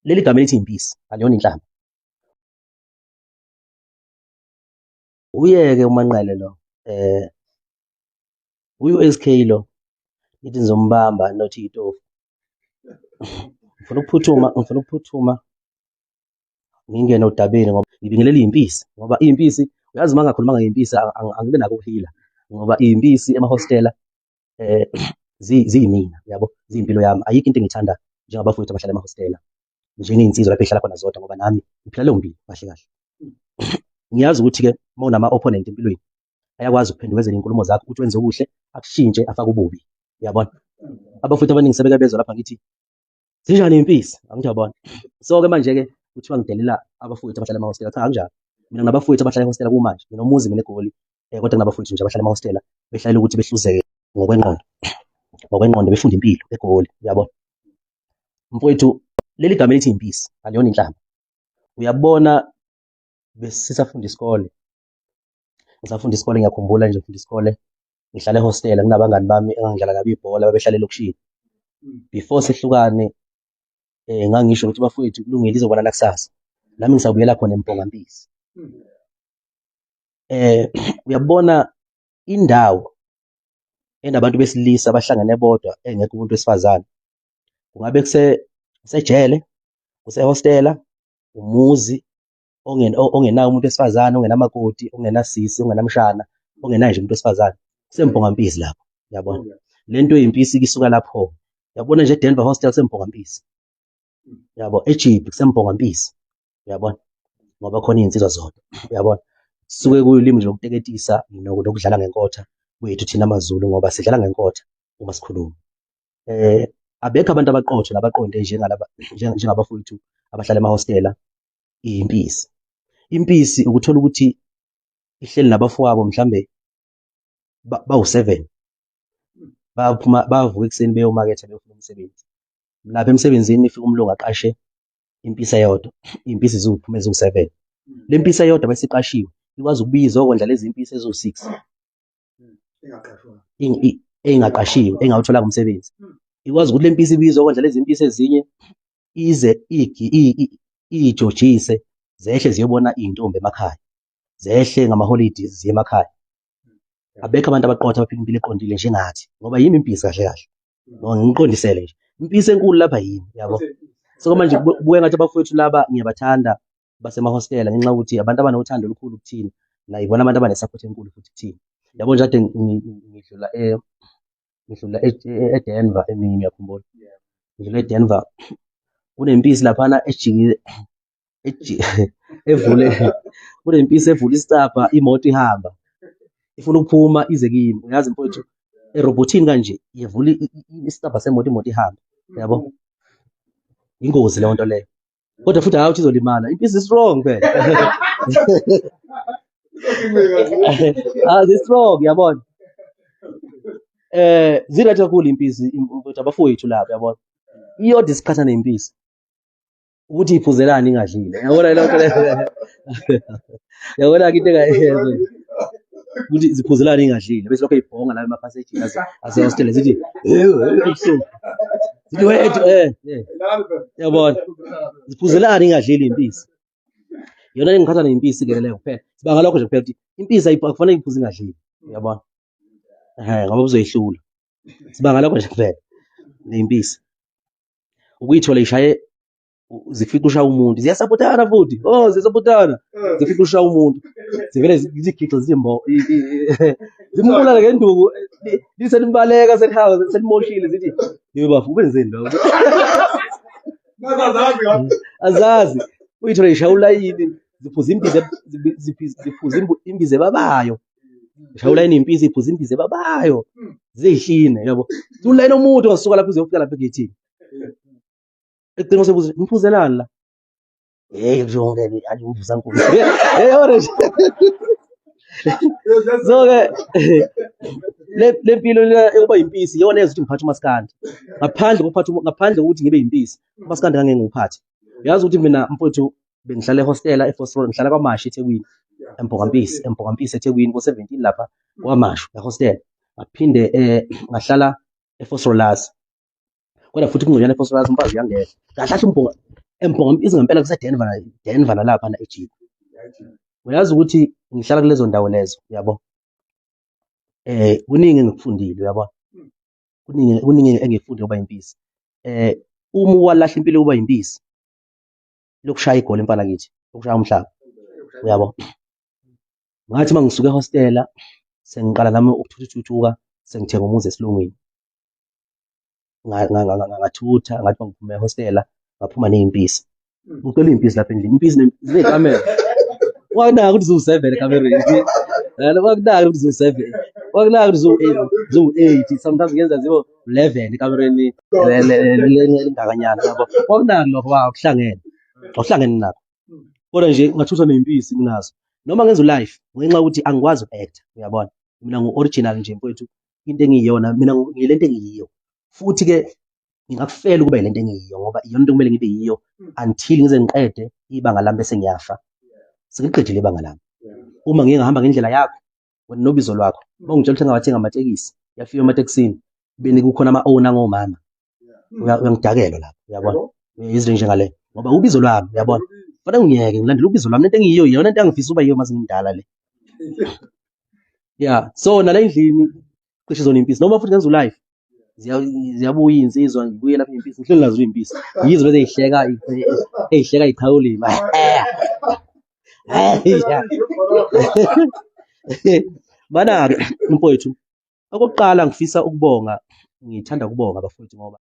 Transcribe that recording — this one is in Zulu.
Leli gama elithi impisi aliyona inhlamba. Uyeke uManqele lo uyu-SK lo ngithi ngizombamba nothi itofu. Ngifuna ukuphuthuma, ngifuna ukuphuthuma ngingene odabeni ngoba ngibingelela iy'mpisi ngoba iy'mpisi uyazi uma ngakhulumanga ngey'mpisi angibe nako ukuhila ngoba iy'mpisi emahostela eh ziyimina yabo, ziyimpilo yami. Ayikho into engiyithanda njengabafowethu abahlala emahostela njengey'nsizwa lapho ey'hlala khona zodwa ngoba nami ngiphila leyo mpilo kahle kahle. Ngiyazi ukuthi-ke uma unama-opponent empilweni ayakwazi ukuphendukezela iy'nkulumo zakho ukuthi wenze okuhle akushintshe afake ububi, uyabona. Abafowethu abaningi sebeke bezwa lapha ngithi zinjani iy'mpisi, angithi uyabona. So-ke manje-ke kuthiwa ngidelela abafowethu abahlala emahostela, cha akunjalo. Mina nginabafowethu abahlala ehostela kumanje, nginomuzi mina eGoli kodwa nginabafowethu nje abahlala emahostela behlalela ukuthi behluzeke ngokwengqondo, ngokwengqondo befunde impilo eGoli, uyabona. Mfowethu, leli gama elithi impisi aliyona inhlamba. Uyabona besisafunda isikole, ngisafunda isikole ngiyakhumbula nje ngifunda isikole ngihlala ehostela nginabangani bami engangidlala nabo ibhola babehlala elokishini. Before sihlukane ngangisho ukuthi bafowethu kulungile izobonana kusasa. Nami ngisabuyela khona eMpongampisi. Uyabona indawo enabantu besilisa abahlangene bodwa engekho umuntu wesifazane, kungabe kusejele, kusehostela, umuzi ongenawo umuntu wesifazane, ongenamakoti, ongenasisi, ongenamshana, ongenaye nje umuntu wesifazane, kuseMpongampisi lapho, uyabona. Le nto eyimpisi isuka lapho. Uyabona nje eDenver Hostel kuseMpongampisi, uyabo, eJibi kuseMpongampisi, uyabona, ngoba khona iy'nsizwa zodwa, uyabona. Suke kuyilimi nje lokuteketisa nokudlala ngenkotha kwethu thina maZulu ngoba sidlala ngenkotha uma sikhuluma. Abekho abantu abaqotho nabaqonde njengalaba njengabafowethu abahlala emahostela iyimpisi. Impisi ukuthola ukuthi ihleli nabafowabo mhlambe bawu-7 baphuma bavuka ekuseni beyomaketha beyofuna umsebenzi. Lapha emsebenzini ifika umlungu aqashe impisi eyodwa, iy'mpisi ziwuphuma eziwu-7. Le mpisi eyodwa bese iqashiwe ikwazi ukubiza izokondla lezi mpisi eziwu-6 engaqashiwe engawutholanga umsebenzi. Ikwazi ukuthi le mpisi ibize izokondla lezi mpisi ezinye ize iyijojise zehle ziyobona iy'ntombi emakhaya, zehle ngamaholidi ziye emakhaya. Abekho abantu abaqotho abaphila impilo eqondile njengathi ngoba yimi impisi kahle kahle. Ngoba ngiqondisele nje. Impisi enkulu lapha yimi, yabo. So manje kubuye ngathi abafowethu laba ngiyabathanda basemahostela ngenxa yokuthi abantu abanothando olukhulu kuthina, la yibona abantu abane-support enkulu futhi kuthina. Yabo nje kade ngidlula ngidlula eDenver emini uyakhumbula. Ngidlula eDenver kunempisi laphana ejikile evule kunempisi evula isicabha imoto ihamba ifuna ukuphuma ize kimi, uyazi mfowethu erobhothini kanje yevula isicabha semoto imoto ihamba, yabo. Ingozi leyo nto leyo. Kodwa futhi hayi ukuthi izolimala, impisi strong phela. Ah, zi-strong yabona. Zirathi kakhulu impisi mfowethu, abafowethu lapha yabona. Iyodwa isiqhatha nempisi ukuthi iphuzelani ingadlile, yabona lokho leyo. Yabona ke into engayenza ukuthi ziphuzelani ingadlile bese lokho ibhonga la emaphasejini asehostela zithi ebusuku zithi wethu yabona ziphuzelani ingadlile impisi. Yona engikhatha nempisi ke leyo kuphela, sibanga lokho nje kuphela ukuthi impisi akufanele iphuze ingadlile, uyabona, ngoba uzoyihlula. Sibanga lokho nje kuphela nempisi ukuyithola ishaye zifica ushaya umuntu, ziyasapotana futhi, oh ziyasapotana, zifica ushaya umuntu zivele zigixe zithi mbo zimbulale ngenduku, liselimbaleka selihamba selimoshile, zithi yebo bafu ubenzeni lo, azazi uyithola ishaya ulayini, ziphuza imbiza, ziphuza imbiza ebabayo, ishaya ulayini impisi iphuza imbiza ebabayo, ziyihline yabo, ulayini omude ongasuka lapho uze uyofika lapha egeyithini. Ekugcina usebuza ngiphuzelani la, hey kusho ngeke angivusa nkulu, hey orange. So ke le mpilo le yokuba yimpisi iyona eyenza ukuthi ngiphathe umaskandi. Ngaphandle kokuphatha, ngaphandle kokuthi ngibe yimpisi, umaskandi ngangeke ngiwuphathe. Uyazi ukuthi mina mfowethu bengihlala ehostela eVosloorus, ngihlala kwaMashu eThekwini, eMpongampisi, eMpongampisi eThekwini ko-17 lapha kwaMashu ehostela. Ngaphinde ngahlala eVosloorus. Kodwa futhi kungconywana eVosloorus umfazi uyangena. Kahle kahle uMponga Embongo impisi ngempela kuseDenver, Denver nalapha na eJika. Uyazi ukuthi ngihlala kulezo ndawo lezo, uyabo. Kuningi engikufundile, uyabona. Kuningi kuningi engikufunde ngoba impisi. Uma walahla impilo yokuba impisi, lokushaya igoli mfana kithi, lokushaya umhlaba. Uyabo. Ngathi uma ngisuka ehostela sengiqala nami ukuthuthuthuka sengithenga umuzi esilungwini. Ngathutha ngathi uma ngiphuma ehostela ngaphuma ney'mpisi. Ngicela iy'mpisi lapha endlini, impisi zinekamera. Wakunaka ukuthi ziwu-seven ekamereni. Wakunaka ukuthi ziwu-seven. Wakunaka ukuthi ziwu-eight, ziwu-eight. Sometimes ngenza zibe 11 ekamereni elingakanyana yabo. Wakunaka lokho wakuhlangene. Awuhlangene nakho. Kodwa nje ngathutha ney'mpisi nginazo. Noma ngenza u-life ngenxa yokuthi angikwazi uku-act-a, uyabona. Mina ngu-original nje mfowethu, into engiyiyona mina ngiyile nto engiyiyo. Futhi-ke ngingakufela ukuba yile nto engiyiyo ngoba iyona into okumele ngibe yiyo until ngize ngiqede ibanga lami bese ngiyafa. Sengiqedile ibanga lami. Uma ngike ngahamba ngendlela yakho, wena nobizo lwakho, uma ungitshela ukuthi ngawathenga amatekisi, ngiyafika ematekisini, beni kukhona ama-owner angomama. Uyangidakelwa lapho, uyabona. Izinto njengale ngoba ubizo lwami, uyabona. Kufanele ngiyeke ngilandele ubizo lwami, lento engiyiyo iyona into engifisa ukuba yiyo mase ngimdala le. Yeah, so nala endlini cishe zona impisi noma futhi ngenza ulive ziyabuya iy'nsizwa ngibuye lapha iy'mpisi ngihleli nazo iy'mpisi yizo bese ey'hleka ey'hleka y'qhawulima. Mana-ke mfowethu, okokuqala ngifisa ukubonga, ngithanda ukubonga bafowethu ngoba.